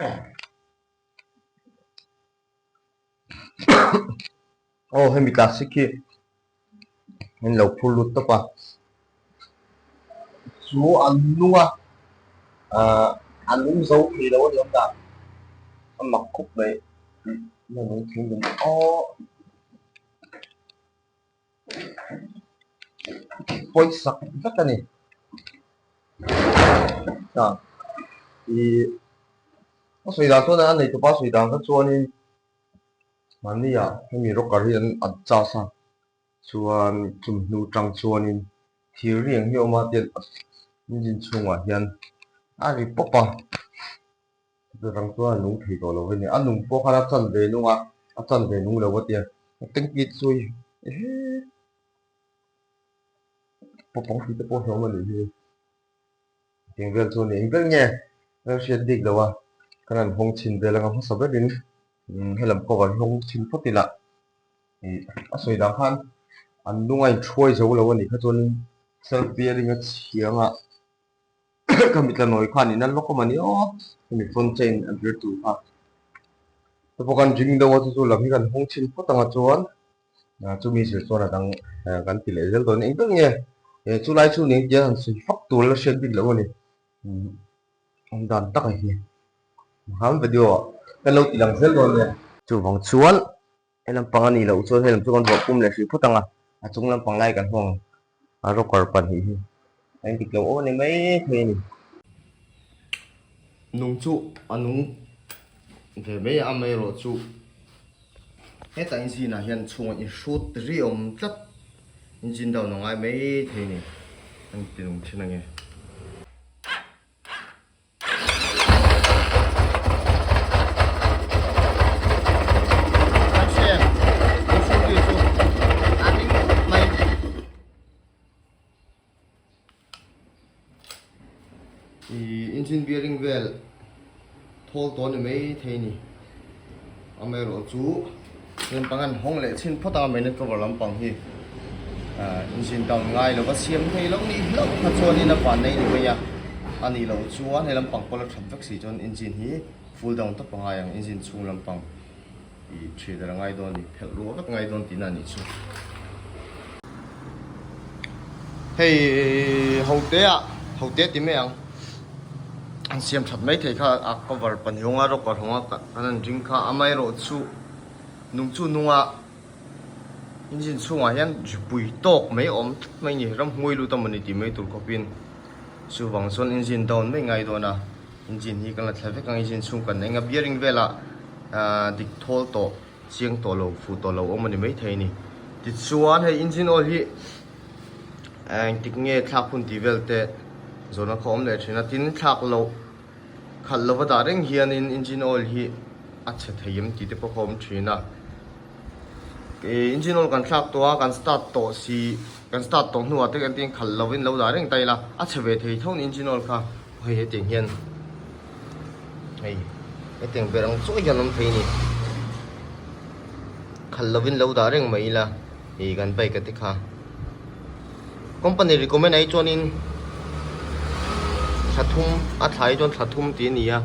Aw hemi classic hi min lo phur lut tawp a chu an nung a ahh a nung zo thei lo a ni awm dan a mak khawp mai a nung thei lo aw pawisak vek a ni ah ih a sawi dan chuan a nei tawpa sawi dan kha chuanin mahni ah hemi rocker hi an adjust a chuan chumi hnu tang chuanin thir riang hi a awm a tian engine chhungah hian a ri pawp a chutang chuan a nung thei tawh lo a ni a nung pawh khan a chan ve nung a a chan ve nung lo a tia tanki chu hei ehe pawpawng hrui te pawh hlawm a nih hi eng vel chu a ni eng vel nge ka hriat bik lo a kan han hawng chhin vel anga hmasa berin helam cover hi hawng chhin phawt ila ih a sawi dan khan an nung a inthuai zo lo a nih kha chuanin self bearing a chhiang a. Ka mitla nawi khan in a lawk awm a ni aw hemi front chain a bir tur kha te pawh kan ring deuh a chu chu lam hi kan hawng chhin phawt ang a chuan chumi zir chuan a dang kan ti leh zel dawn eng ber nge chu lai chu ning tia han sawi fak tur la hriat bik loh a ni awm dan tak a hi han video ah kan lo ti lang zel dawn nia. Chuvang chuan he lampang a nih loh chuan he lam chu kan ruah pum leh hrih phawt ang a, a chung lampang lai kan hawng a rocker pahnih hi a indik lo aw ni mai thei a ni. Nung chu a nung ve mai a amaherawhchu hetah engine ah hian chhungah inhrut ri awm tlat engine down a ngai mai thei a ni a inti nung thin ange. Engine bearing vel thawl tawh a ni mai thei a ni amaherawhchu lampang an hawng leh chhin phawt a magnet cover lampang hi engine down ngai lova siam thei loh nih hlauh kha chuanin a van nei ni mai a a nih loh chuan he lampang pawh la that vek si chuan engine hi full down tawp a ngai ang engine chhung lampang ih ṭhi der a ngai dawn a ni phelh ruah vek ngai dawn tihna a nih chu. Hei hote ah hote ti mai ang an siam that mai thei kha a cover pahnih hawng a rocker hawng a kan han ring kha amaherawhchu nung chu nunga engine chhungah hian ripui tawk mai a awm tlat mai a ni ramhnuai lut a mawni tih mai tur khawpin chuvang chuan engine down mai ngai dawn a engine hi kan la thla vek ang engine chhung kan eng a bearing velah ah dik thawl tawh. Chiang tawh lo, fuh tawh lo awm a ni maithei a ni. Tichuan hei engine oil hi engtik nge thlak hun tih vel te zawhna kha awm leh thin a, tin thlak loh khalh lova dah reng hianin engine oil hi a chhe thei em tih te pawh kha awm thin a. Engine oil kan thlak tawh a, kan start tawh si, kan start tawh hnuah te kan tin khalh lovin lo dah reng ta ila, a chhe ve thei tho ni engine oil kha hei hetiang hian. Hei hetiang ber ang chuai hian awm thei a ni khalh lovin lo dah reng mai ila ih kan bike a te kha company recommend ah hi chuanin thla thum a thla hi chuan thla thum tih a ni a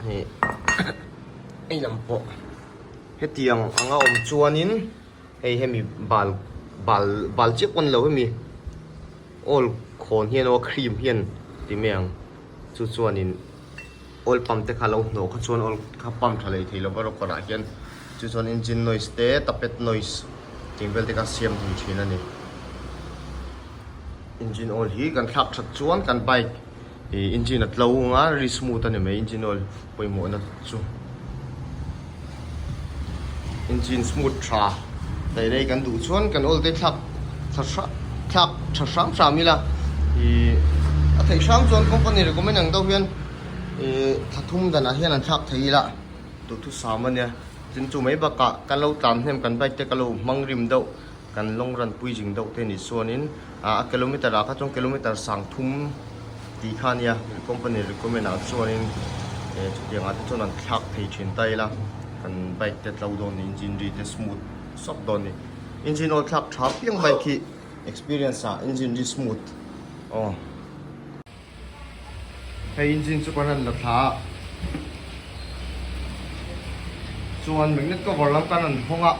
hei hei lam pawh hetiang anga awm chuanin hei hemi bal bal bal chiah pawh a ni lo hemi oil khawn hian aw cream hian ti mai ang. Chu chuanin oil pump te kha lo hnawh kha chuan oil kha pump tha leh thei lova rocker ah hian chu chuan engine noise te tapet noise tih vel te kha siam thei thin a ni. Engine oil hi kan thlak that chuan kan bike ih engine a tlo anga ri smooth a ni mai engine oil pawimawhna chu. Engine smooth tha daih rei kan duh chuan kan oil te thlak tha thlak tha hram hram ila ih a theih hram chuan company recommend ang deuh hian ih thla thum danah hian an thlak thei ila duhthusam a nia tin chu mai bakah kan lo tlan hnem kan bike te ka lo hmang rim deuh kan long run pui zing deuh te nih chuanin ah a kilometer ah kha chuan kilometer sang thum tih kha ania company recommend ah chuanin eh chutiang ah te chuan an thlak thei thin ta ila kan bike te tlo dawn ni engine ri te smooth sawk dawn ni engine oil thlak tha piang bike hi experience ah engine ri smooth aw hei engine chu kan han la thla a. Chuan magnet cover lam kan rawn hawng a,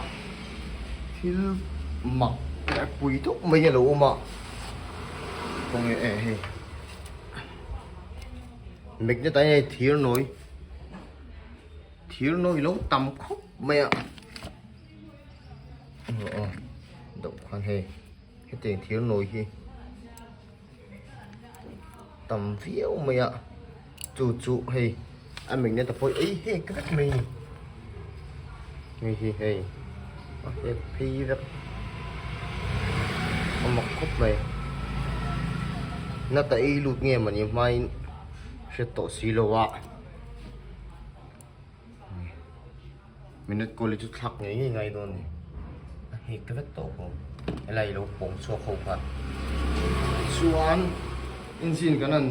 thil mak leh pui deuh mai a lo awm a, khawnge eh hei magnet ah hian hei thir nawi thir nawi lo tam khawp mai a aw deuh khan hei hetiang thir nawi hi tam viau mai a chu chu hei a magnet a pawh ei hek vek mai a ni hei hi hei a hek phei vek a mak khawp mai nata ei lut nge mawni hmain hriat tawh si lo a Minute kawl hi chu thlak ngei ngei ngai dawn a ni. A hek vek tawh bawk. Helai lo pawng chhuak ho kha. Chuan engine kan han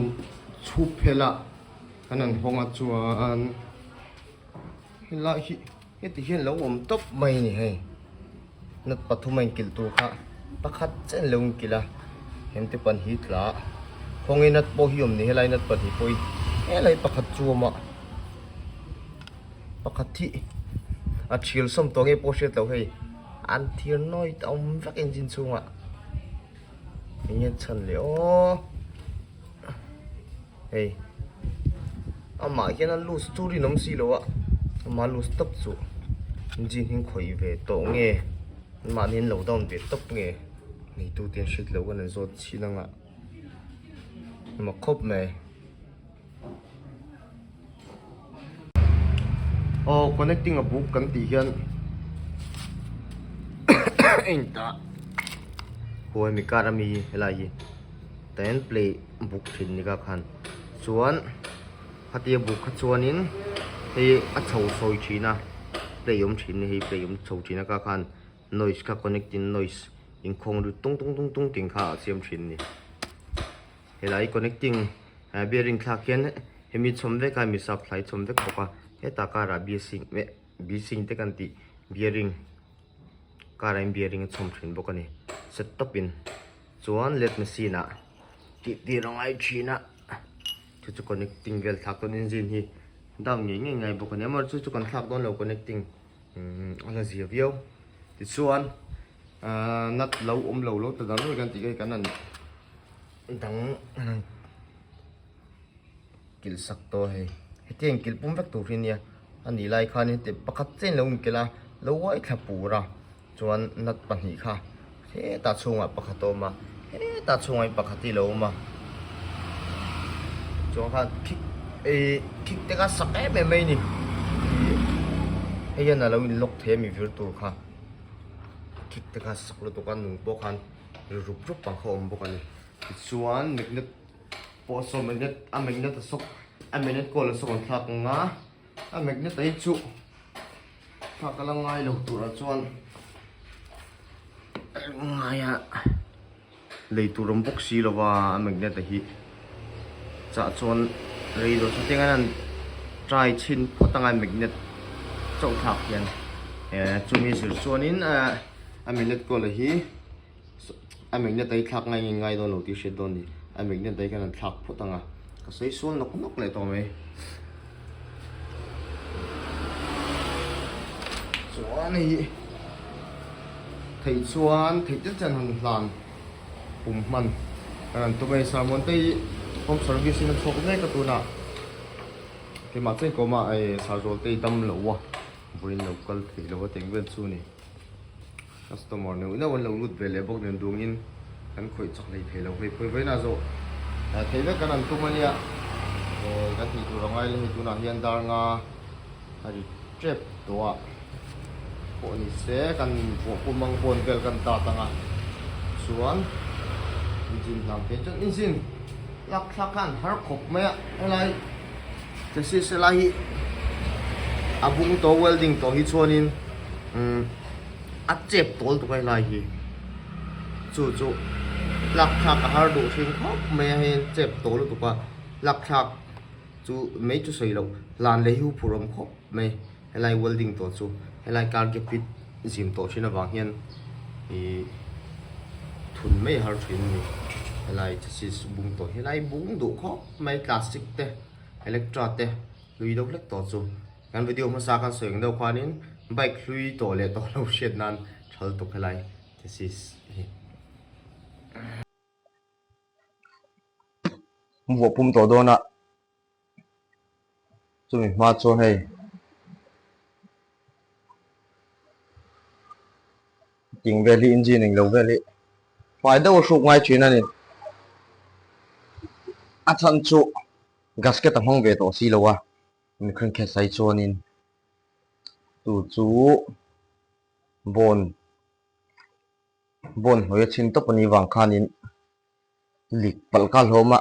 chhup phel a, kan han hawng a chuan helai hi heti hian lo awm tawp mai a ni hei. Nut pathum a inkilh tur kha pakhat chiah an lo inkilh a, hengte pan hi tla a. Khawnge nut pawh hi awm ni helai nut pahnih pawh hi helai pakhat chu a awm a. Pakhat hi a thial sawm tawh nge pawh hriat loh hei an thir nawi ta awm vek engine chhungah eng nge chhan le aw hei amah hian a loose chu rinawm si lo a ama loose tawp chu engine hi khawih ve tawh nge mahni an lo down ve tawp nge neitu te an hriat loh kan an zawt chhin anga mak khawp mai. Aw connecting a buk kan tih hian engtah huai mi kar ami hi helai hi tah hian play buk thin ni kha khan chuan khatia buk kha chuanin hei a chho sawi thin a play awm thin a ni hei play awm chho thin a kha khan noise kha connecting noise inkhawng ri tung tung tung tung tih kha a siam thin a ni. Helai connecting bearing thlak hian hemi chhawm vek a mi sap thlai chhawm vek bawk a hetah karah biasing eh bising te kan tih bearing karah hian bearing a chhawm thin bawk a ni set tawp in chuan let machine ah tih tir a ngai thin a chu chu connecting vel thlak dawn engine hi down ngei ngei ngai bawk a ni amaherawhchu chu kan thlak dawn lo connecting a la zia viau tichuan ahh nut lo awm lo lo ta dang kan tih kha kan han. Dang an kilh sak tawh hei hetiang in kilh pum vek tur hi ania a nih lai khan heti pakhat chiah in lo inkilh a lo uai thla pur a chuan nut pahnih kha hetah chhungah pakhat a awm a hetah chhungah hian pakhat hi a lo awm a chuan khan khik ihh khik te kha sak em em mai a ni ih hei hian a lo in lock thei a mi vir tur kha khik te kha sak lutuk a nung pawh khan. Ri rup rup ang kha awm bawk a ni. Tichuan magnet pawh saw magnet a magnet a sawk a magnet kawl a sawk an thlak ang a, a magnet a hi chu thlak a la ngai lo turah chuan ngai a lei tur awm bawk si lo va a magnet a hi chah chuan rei lo chu tiang hian an try chhin phawt anga magnet chauh thlak hian eh chumi zir chuanin eh. A magnet kawl a hi a magnet a hi thlak ngai nge ngai dawn lo tih hriat dawn a ni. A magnet a hi khan an thlak phawt ang a, ka sawi sual nawk nawk leh tawh mai. Chuan hei theih chuan theih te chuan han hlan pum hman kan han tum a ni. Sermon te hi home service in a chhuak mek a tunah keimah chen kawmah Sarzawl te hi dam lo a vawiin lo kal theih lo a teng vel chu a ni. Customer neuh neuh an lo lut ve leh bawk nen dungin kan khawih chak hlei thei lo hei phawi vawiin ah zawh thei vek kan han tum a nia kan tih tur a ngai le hei tunah hian dar nga a ri tep tawh a pawh ni se kan vuah pum ang bawn vel kan tat ang a chuan engine hlang phei chuan engine lak thlak kha an har khawp mai a helai chassis helai hi a bung tawh welding tawh hi chuanin umm a chep tawl tuk a helai hi chu chu lak thlak a har duh thin khawp mai a hei an chep tawl lutuk a lak thlak chu mai chu sawi loh hlan leh hi huphurh awm khawp mai helai welding tawh chu helai car gap hi zim tawh thin avang hian ih thun mai a har thin a ni helai chassis bung tawh helai bung duh khawp mai classic te electra te hlui deuh hlek tawh chu. Kan video hmasa khan sawi ang deuh khanin bike hlui tawh leh tawh lo hriat nan tha lutuk helai thesis hi. Vuah pum tawh dawn a, chumi hma chuan hei ting vel hi engine englo vel hi fai deuh a hruk ngai thin a ni. A chhan chu gasket a hmang ve tawh si lo a, mi crankcase ai chuanin chu chu bone bone hnuai a chhin tawp a nih vang khanin lik palh ka hlawm a,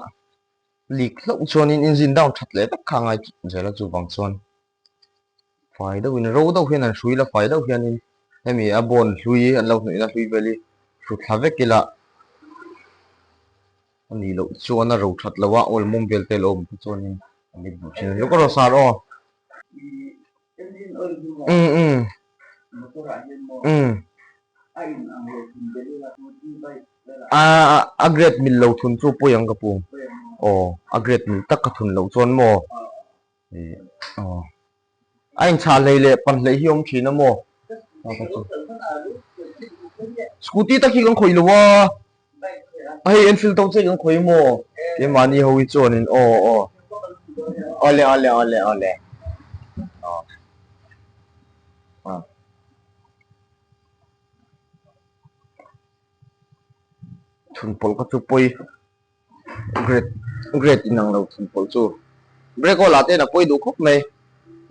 lik hlauh chuanin engine down that leh vek kha a ngai zel a chuvang chuan fai deuhin ro deuh hian an hrui la fai deuh hianin hemi a bone hlui an lo hnawihna hlui vel hi hru thla vek ila a nih loh chuan a ro that loh a oil mum vel te a lo awm te chuanin a mit duh thin a ni. Ka sar aw. Um um um a a grade mil lo thun chu pawi ang ka pu aw a grade mil tak ka thun loh chuan maw ih aw a inchah hlei leh pan hlei hi a awm thin a maw scooty tak hi kan khawih lo a hei enfield to che kan khawih maw keimahni ho hi chuanin aw aw awle awle awle awle aw Chhun pawlh kha chu pawi grade grade inang lo chhun pawlh chu brake oil ah te hian a pawi duh khawp mai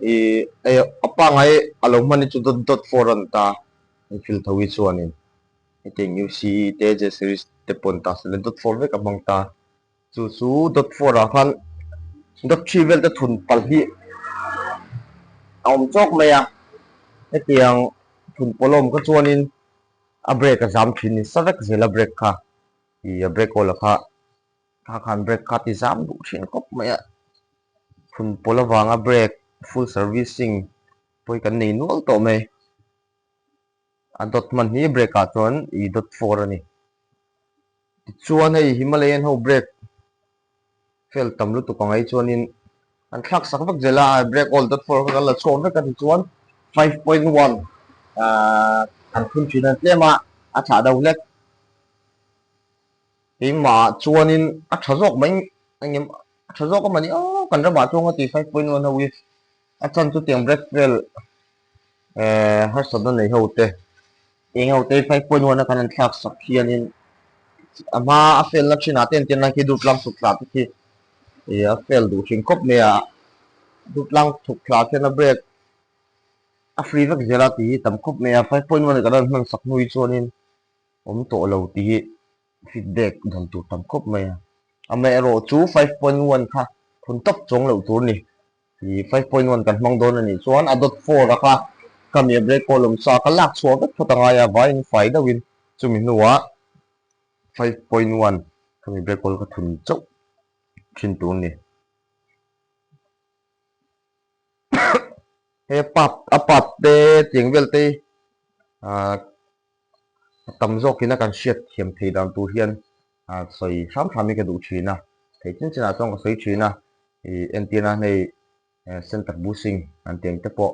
ih hei a pangngai a lo hman hi chu dawt dawt fawr a ni ta infield tho hi chuanin hetiang UC te J series te pawh an ta sela dawt fawr vek a hmang ta chu chu dawt fawr ah khan dawt thi vel te thun palh hi a awm chawk mai a hetiang thun pawlh a awm kha chuanin. A brake a zam thin ni sa vek zel a brake kha ih a brake oil kha kha khan brake kha ti zam duh thin khawp mai a phun pawl avanga brake full servicing pawh hi kan nei nual tawh mai a dawt hman hi brake ah chuan ih dawt fawr a ni tichuan hei Himalayan ho brake fel tam lutuk ang ai chuanin an thlak sak vek zel a brake oil dot four kha kan la chhuak vek a tichuan 5.1 ahh an phun thin a tlem a a thlah do hlek keimah chuanin a tha zawk mai engem a tha zawk a mah ni aw kan ramah chuan ka ti 5.1 ho hi a chan chu tiang brake fel ehh harsatna nei ho te Eng ho te 5.1 a kan an thlak sak hianin a hma a felna thinah te entir nan khi dutlang chhuk thla te khi ih a fel duh thin khawp mai a, dutlang chhuk thla khian a brake a free vek zel a tih hi tam khawp mai a, 5.1 a kan han hman sak hnu hi chuanin awm tawh lo tih hi feedback dan tur tam khawp mai a, amaherawh chu 5.1 kha phun tawp chuang loh tur a ni. Ih 5.1 kan hmang dawn a nih chuan a dot four a kha ka mi a break call awm sa ka lak chhuah vek phawt a ngai a vaiin fai deuhin chumi hnuah 5.1 ka mi break call ka thun chauh thin tur a ni. He part a part te tiang vel te ah a tam zawkin a kan hriat thiam thei dan tur hian ah sawi hram hram hi ka duh thin a, thei chin chinah chuan ka sawi thin a, ih entir nan hei center bushing an tih ang te pawh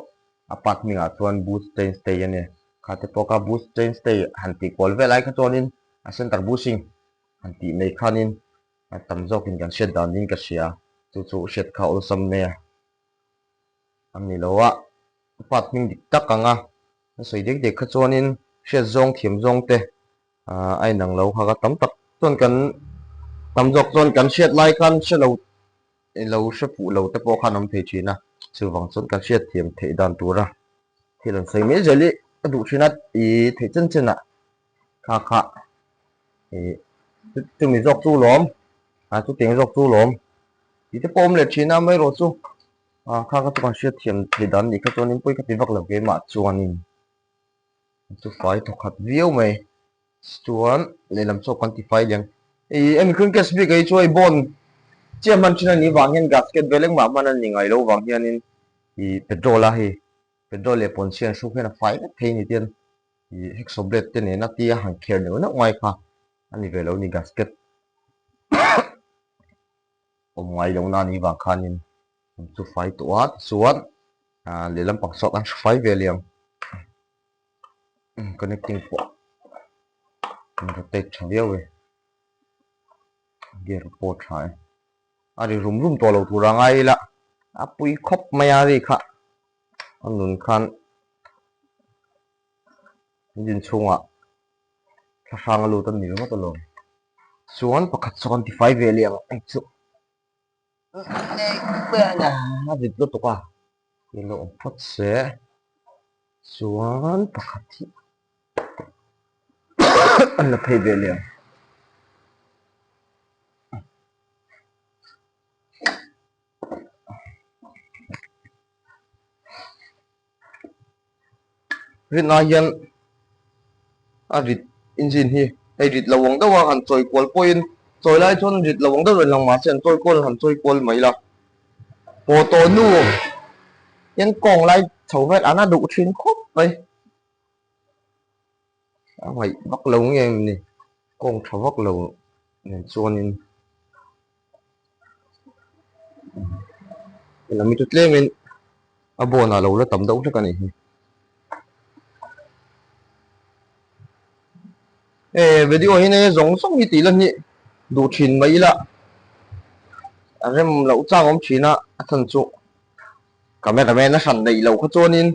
a part hmingah chuan boost chain stay a ni, kha te pawh kha boost chain stay han tih kual vel ai kha chuanin a center bushing han tih mai khanin a tam zawkin kan hriat dan ding ka hria, chu chu hriat kha awlsam mai a, a ni lo a part hming dik tak ang a. A sawi dek dek kha chuanin hriat zawng thiam zawng te ah a inang lo kha ka tam tak chuan kan tam zawk chuan kan hriat lai khan hre lo lo hre fuh lo te pawh khan awm thei thin a chuvang chuan kan hriat thiam theih dan tura thil an sawi mai zel hi a duh thin a ih theih chen chen ah kha kha ih chumi zawk chu lawm ah chutiang zawk chu lawm tih te pawh awm leh thin a amaherawh chu. Ah kha kha chu kan hriat thiam thei dan nih kha chuanin pawi ka ti vak lo keimah chuanin chu fai thawkhat viau mai chuan lehlam chawk kan ti fai liang ih hemi green case bik ah hi chuan hei bond chiah hman thin a nih vang hian gasket vel engmah hman a ni ngai lo vang hianin ih petrol a hei petrol leh pawnchhia an hruk hian a fai vek thei a ni tian ih hacksaw blade te nena tia han kher neuh neuh ngai kha a ni ve lo a ni gasket. Awm ngai lo na ni vang khanin an chu fai tawh a tichuan Ah lehlam pang saw an hre fai ve liang connecting pawh an rotate tha viau e gear pawh tha e a ri rum rum tawh lo tur a ngai ila a pui khawp mai a ri kha a nun khan engine chhungah thla hrang a lut a ni ringawt alawm chuan pakhat saw kan ti fai ve leh ang hei chu. A vit lutuk a i lo awm phawt se chuan pakhat hi an la phei ve leh ang. Rinna hian a rit engine hi hei rit lo ang deuh a han chawi kual pawhin chawi lai chuan rit lo ang deuh reng lang mahse an chawi kual han chawi kual mai la haw tawh hnu hian kawng lai chho vel an a duh thin khawp mai a ngaih vak lo nge ni kawng tha vak lo nen chuanin. Helam hi chu tlemin a bawn ah lo la tam deuh hlek a nih hi. He video hi nge zawng zawng hi tih la hnih duh thin mai ila a rem loh chang awm thin a a chhan chu camera man a hran neih loh kha chuanin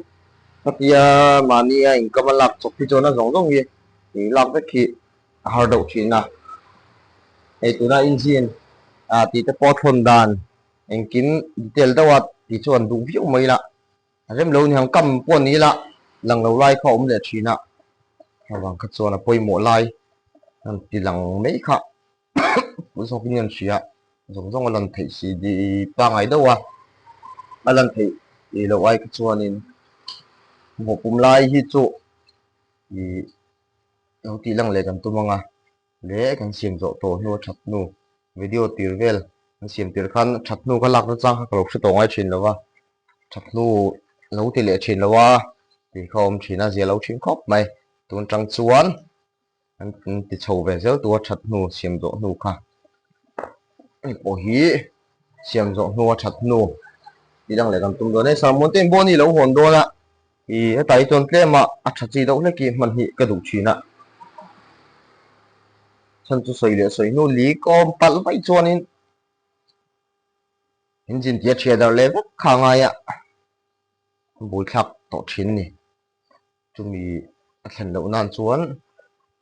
khatia mahni a income a lak chawp hi chuan a zawng zawng hi tih lak vek hi a har deuh thin a, hei tuna engine ah tih te pawh a thawn dan engkim detail deuh a tih chu an duh viau mai la, a rem lo niang kam pawh ni ila lang lo lai kha a awm leh thin a, avang kha chuan a pawimawh lai an ti lang mai kha zawkin an hria zawng zawng a lan theih si pangngai deuh a, a lan theih loh ai kha chuanin bawhpum lai hi chu ih. Lo tih lang leh kan tum ang a, leh kan siam zawh tawh hnu a that hnu video tir vel kan siam tir khan that hnu kha lak na chang kha ka lo hre tawh ngai thin lo va, that hnu lo ti leh thin lo a tih kha a awm thin a, zia lo thin khawp mai. Tun tang chuan kan ti chho ve zel tur a that hnu siam zawh hnu kha hei pawh hi siam zawh hnu a that hnu tih lang leh kan tum dawn e. Sermon te in bawh a ni lo hawn dawn a. Ih hetah hi chuan tlem a a tha chi deuh hlek hi hman hi ka duh thin a. Chhan chu sawi leh sawi hnu li kawm palh vaih chuanin engine tih a thiah darh leh vek kha a ngai a, a bul thlak tawh thin a ni. Chumi a thlen loh nan chuan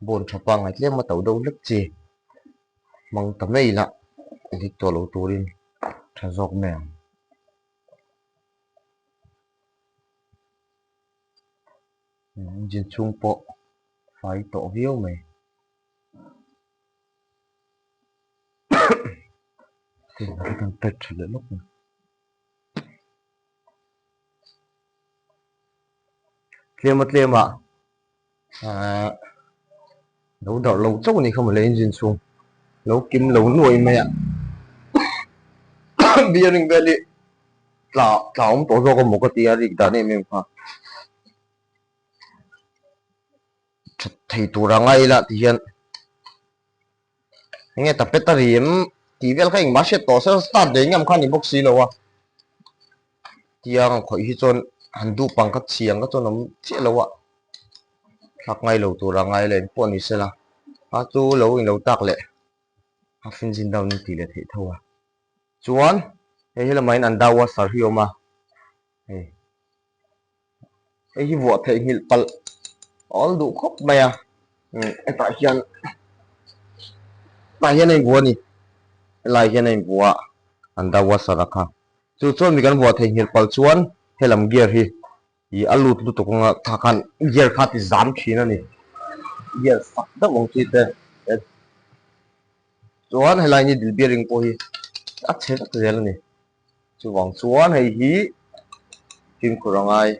bone tha pangngai tlem a to deuh hlek chi hmang ta mai ila dik tawh lo turin tha zawk mai ang. Engine chhung pawh fai tawh viau mai. Kan pet tha leh lawk ang. Tlema tlema ahh lo darh lo chauh a nih kha mawle engine chhung lo kim lo nuai mai a bearing vel hi tla tla awm tawh zawk emaw ka ti a rik dan em em kha that thei tur a ngai ila ti hian enge tapet a ri em tih vel kha engmah hriat tawh se start ve ngam kha a ni bawk si lo a tiang khawih hi chuan han duh pang kha chhiang kha chuan awm chiah lo a thlak ngai lo tur a ngai leh pawh ni sela a chu lo in lo tak leh half engine down in tih leh theih tho a chuan hei he lamah hian an dau a sar hi a awm a hei. Hei hi vuah theihnghilh palh awl duh khawp mai a hetah hian hetah hian a invuah a ni helai hian a invuah a an dah washer a kha chu chuan mi kan vuah theihnghilh palh chuan helam gear hi ih a lut lutuk anga tah khan gear kha a ti zam thin a ni gear fak deuh ang chi te chuan helai needle bearing pawh hi a chhe vek zel a ni. Chuvang chuan hei hi fimkhur a ngai.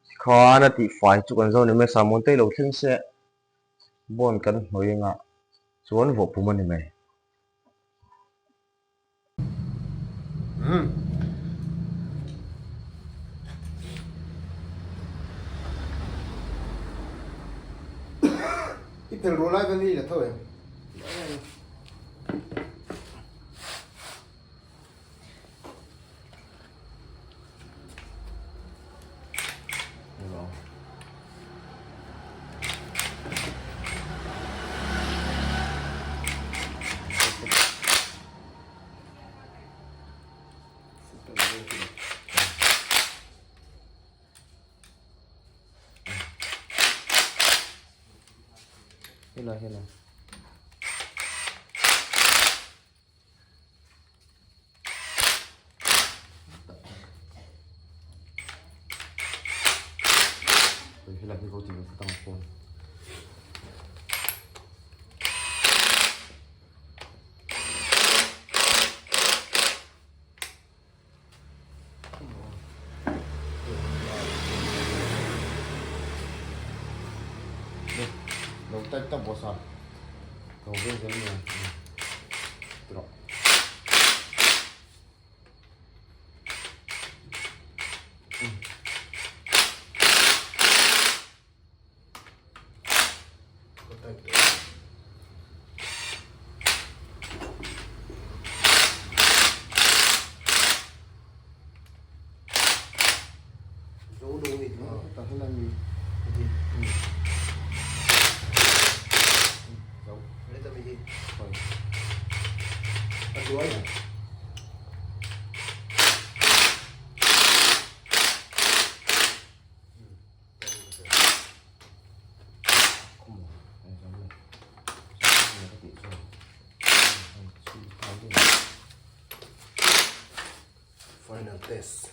Tikhan a tihfai chu kan zo ni mai, sermon te i lo thleng se bond kan hnawih anga chuan vawhpum a ni mai. I phel rawh lai vel hi la tho em? Helai helai. Helai hi ko ti ve tang phone. Lo type ta boss a. Lo ve zel nia. Tiro. Final test.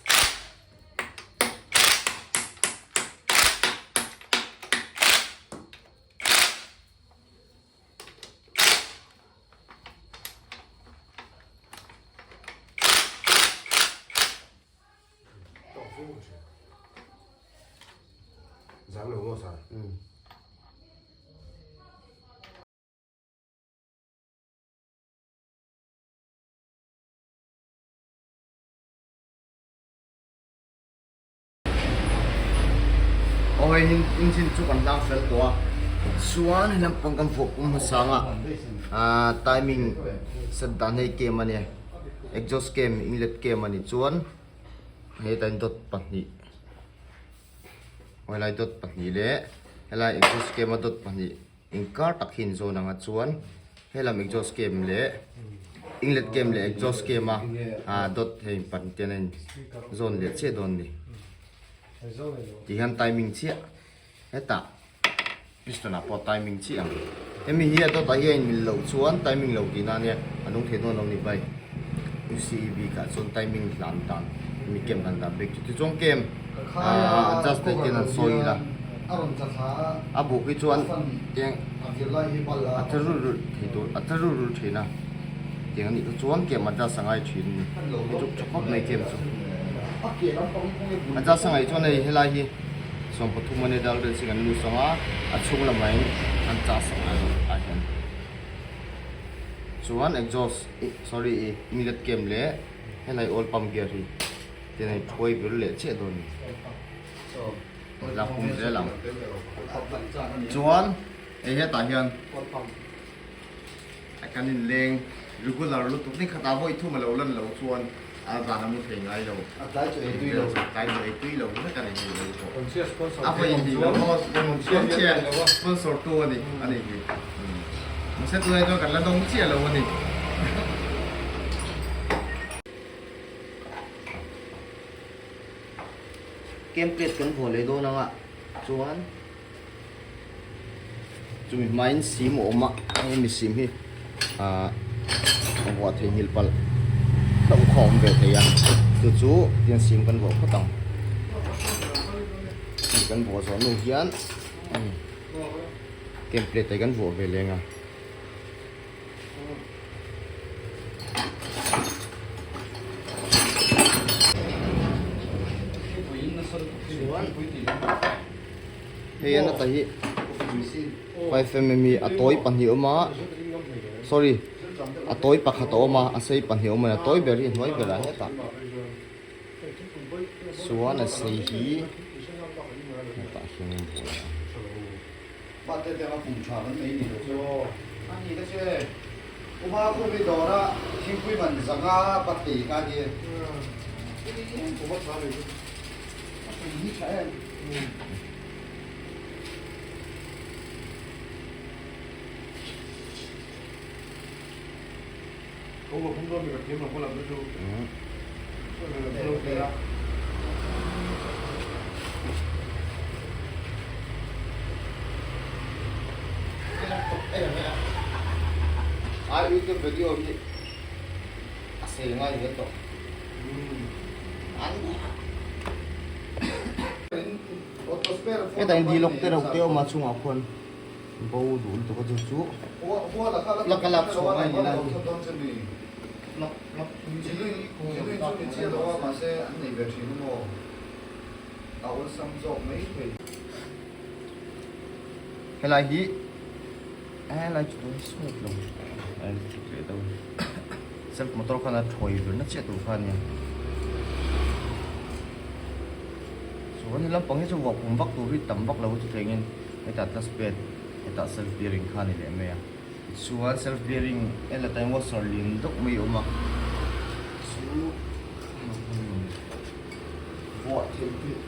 Aw hei engine chu kan hlang fel tawh a chuan he lampang kan vuah pum hmasa ang a timing set dan hei kem a nia exhaust kem inlet kem a ni chuan hetah hian dot pahnih helai dot pahnih leh helai exhaust kem a dot pahnih inkar tak hi inzawn ang a chuan helam exhaust kem leh inlet kem leh exhaust kem a ah dot hei pahnih te hian a in zawn leh chiah dawn a ni ti hian timing chiah hetah piston ah pawh timing chiah ang hemi hi a dawtah hian in mil loh chuan timing lo tihna ania a nung thei dawn lo ni bai U_C_E bikah chuan timing hlan dan hemi kem kan dah bik chu tichuan kem ah adjust theih ten an sawi ila a buk hi chuan tiang a tha rulh rulh thei tur a tha rulh rulh thin a tiang anih kha chuan kem adjust a ngai thin a ni hei chu tha khawp mai kem chu adjust a ngaih chuan hei helai hi 13 a nia dal vel sin an lut ang a a chhung lamah in an chah sak leh ah hian chuan exhaust ih sorry ih inlet kem leh helai oil pump gear hi tian a inthuai vir leh chiah dawn a ni la pum zel ang chuan hei hetah hian kan inleng regular lutuk ni khatah vawi thum a lo lan lo chuan a zan a mu thei ngai lo tlai chu ei tui lo tlai chu ei tui lo vek a ni hei lo pawh a vawi hnih lo sponsor tu a ni a ni hi mahse tunah chuan kan la dawng chiah lo a ni. Camp plate kan vuah leh dawn anga chuan chumi hmain sim a awm a hemi sim hi ahh a vuah thei nghilh palh hlauh kha a awm ve thei a chu chu tiang sim kan vuah phawt ang hemi kan vuah zawh hnu hian camp plate ah kan vuah ve leng a. Hei an ata hi 5mm hi a tawi pahnih a awm a sorry a tawi pakhat a awm a a sei pahnih a awm a ni a tawi ber hi a hnuai berah hetah chuan a sei hi hetah hian a inbual a. Ai YouTube video hi a sei ngai zel tawh. Hetah hian dilawk te reuh te a awm a chungah khuan bo duh lutuk a chu chu plug a lak chhuah ngai ni lai hi. Helai hi helai chu tun sawt lo a thik leh deuh self motor khan a thawi vir na chiah tur kha a nia chuan he lampang hi chu vuah pum vak tur hi tam vak lo chu thlengin hetah clutch plate hetah self bearing kha a ni leh mai a tichuan self bearing en atangin washer lian deuh mai a awm a chu vuah theih theih.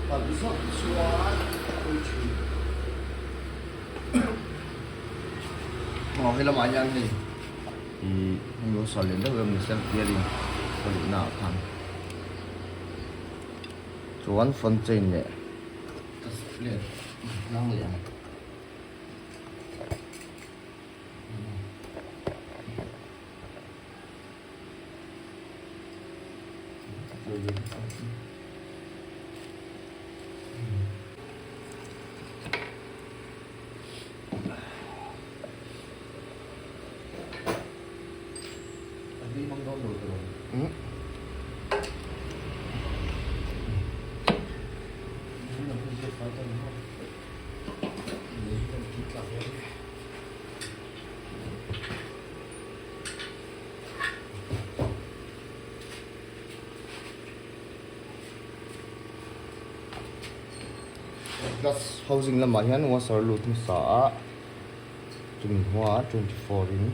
Kan zawk chuan a hawi thin. Aw he lamah hian hei ih hei lo sawi leh deuh deuh ni self bearing ka luhna ah khan chuan front chain leh clutch plate hlang leh ang. Glass housing lamah hian washer lut hmasa a chumi hnuaiah 24 in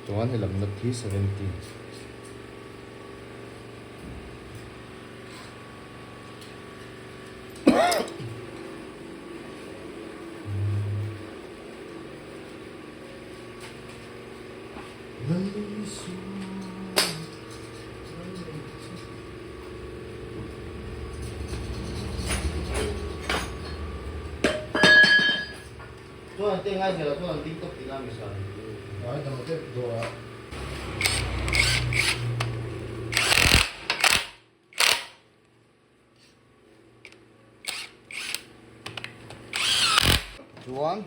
chuan helam nut hi 17. Chuan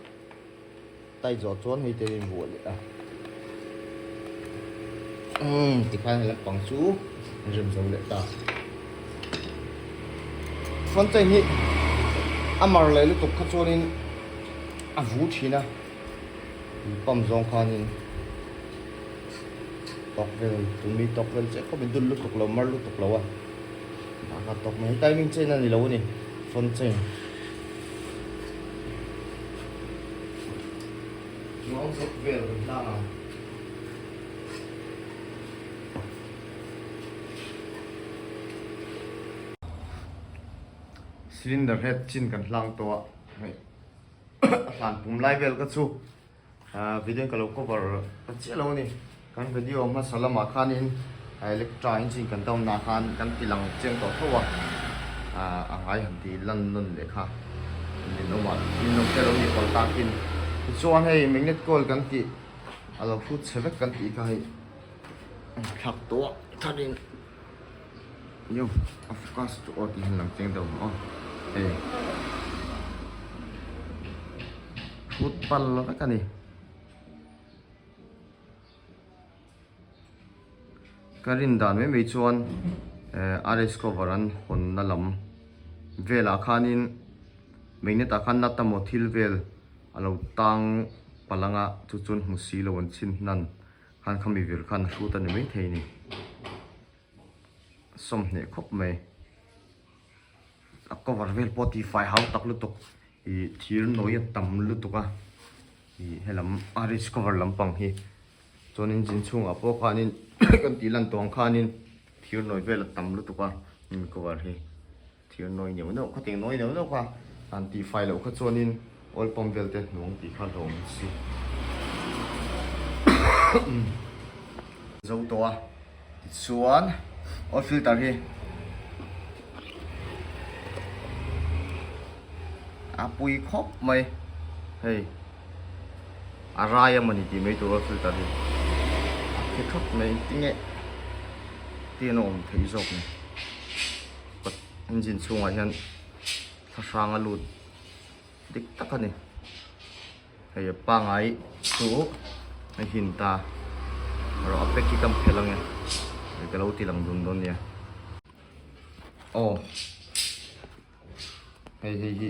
tai zawh chuan hei te in vuah leh a umm tikhan he lampang chu an rem zo leh ta front chain hi a mar leh lutuk kha chuanin a vu thin a pump zawng khanin tawk vel tumi tawk vel chiah khawp in dul lutuk lo mar lutuk lo a dah kha tawk mai timing chain a ni lo a ni front chain chuang zawk vel kan hlang ang. Cylinder head chin kan hlang tawh a hei. A hlan pum lai vel ka chu video ka lo cover ta chiah lo a ni kan video hmasa lamah khanin electra engine kan down ah khan kan ti lang chiang tawh tho a a ngai han ti lan nawn leh kha ninawmah ninawm te lo ni pawlh takin tichuan hei magnet coil kan tih a lo hrut chhe vek kan tih kha hei thlak tawh a tharin. Yo, a focus chu aw tih hian lang chiang deuh ang aw. Hei. Thut pal vek a ni. Ka rin dan mai mai chuan eh RS cover an hawnna lam velah khanin magnet ah khan nut emaw thil vel a lo tang palh anga chu chuan hmu si lo an chhin hnan khan khami vir khan a hrut a ni maithei a ni. Sawmhnih khawp mai a cover vel pawh tih fai hau tak lutuk ih thir nawi a tam lutuk a ih helam a rich cover lampang hi chuan engine chhungah pawh khanin kan tih lan tawh ang khanin thir nawi vel a tam lutuk a hemi cover hi thir nawi neuh neuh khatiang nawi neuh neuh kha han tih fai loh kha chuanin oil pump vel te hnuang tih kha hlawm si. zo tawh a tichuan oil filter hi a pui khawp mai hei a rai a mawni tih mai tur oil filter hi a phe thawt mai tinge tian a awm theih zawk ni engine chhungah hian thlahrang a lut dik tak a ni. Hei a pangai chu a hin ta erawh a pack hi ka phelh ange hei ka lo ti lang dun dawn nia aw hei hei hi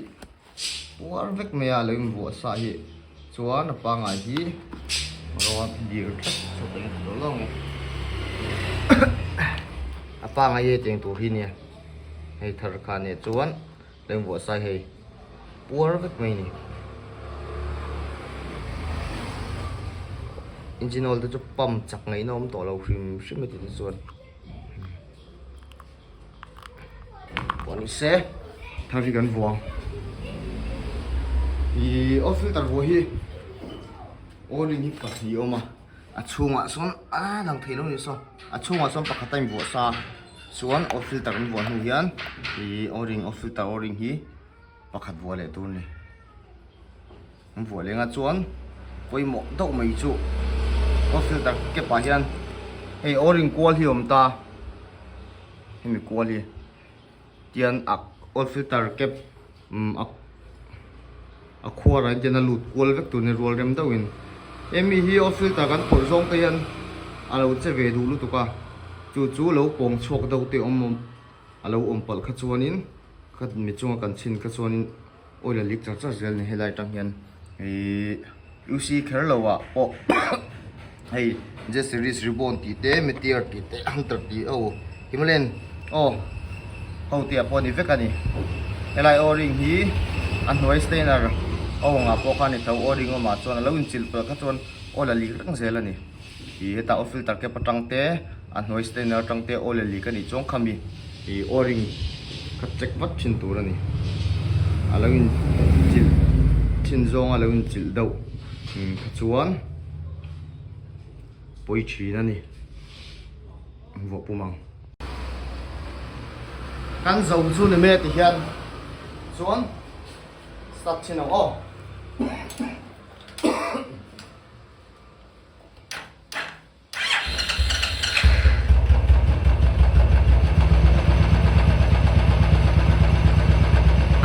puar vek mai a lo invuah sa hi chuan a pangai hi rawn dir tlat chu ka en lo lo ange a pangai hi hetiang tur hi nia hei thar kha nia chuan. Leng vuah sai hei puar vek mai ni. Engine oil te chu pump chak ngaihna awm tawh lo hrim hrim heti te chuan pawh ni se thar hi kan vuang ih oil filter vuah hi oiling hi pahnih a awm a a chhungah sawn a lang thei lo ni saw a chhungah sawn pakhat a invuah sa. Chuan oil filter an vuah hnu hian ih o-ring oil filter o-ring hi pakhat vuah leh tur a ni. An vuah leng a chuan pawimawh deuh mai chu oil filter cap ah hian hei o-ring kual hi a awm ta hemi kual hi tian a oil filter cap umm a a khuar ah hian a lut kual vek tur a ni rual rem deuhin hemi hi oil filter kan phawrh zawng te hian a lo che ve duh lutuk a chu chu lo pawng chhuak deuh te awm a lo awm palh kha chuanin kha mi chunga kan chhin kha chuanin oil a leak char char zel a ni helai atang hian ihh U C kher lo ah pawh hei J series ribbon tih te meteor tih te hunter tih ho Himalayan aw ho tih ah pawh a ni vek a ni helai o-ring hi a hnuai stainer a awng ah pawh khan ni tho o-ring awmah chuan a lo inchilh palh kha chuan oil a leak reng zel a ni ih hetah oil filter cap atang te a hnuai stainer atang te oil a leak a nih chuan khami ih o-ring kha check vat thin tur a ni a lo inchilh thin zawng a lo inchilh deuh kha chuan pawi thin a ni. Vuah pum ang. Kan zo chu ni mai a ti hian chuan start chin ang aw.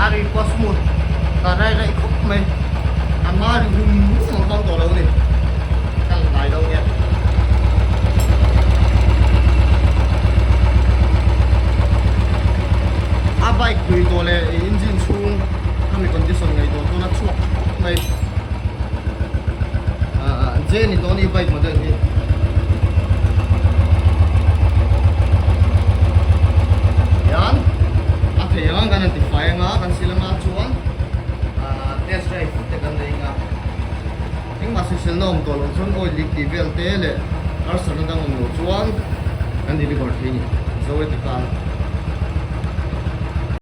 A ri pawh smooth ta rai raih khawp mai. A hma ri hum hum ang kang tawh lo a ni. Ka la dai lo nia. A bike hlui tawh leh engine chhung khami condition ngaihtuah chuan a chhuak khawp mai. J ni tawh a ni bike model hi. Hian a thei ang kan han ti fai anga kan sil anga chuan test drive te kan nei anga engmah sawisel na awm tawh loh chuan oil leak tih vel te leh harsatna dang awm loh chuan kan deliver thei a ni. Zo e ti khan.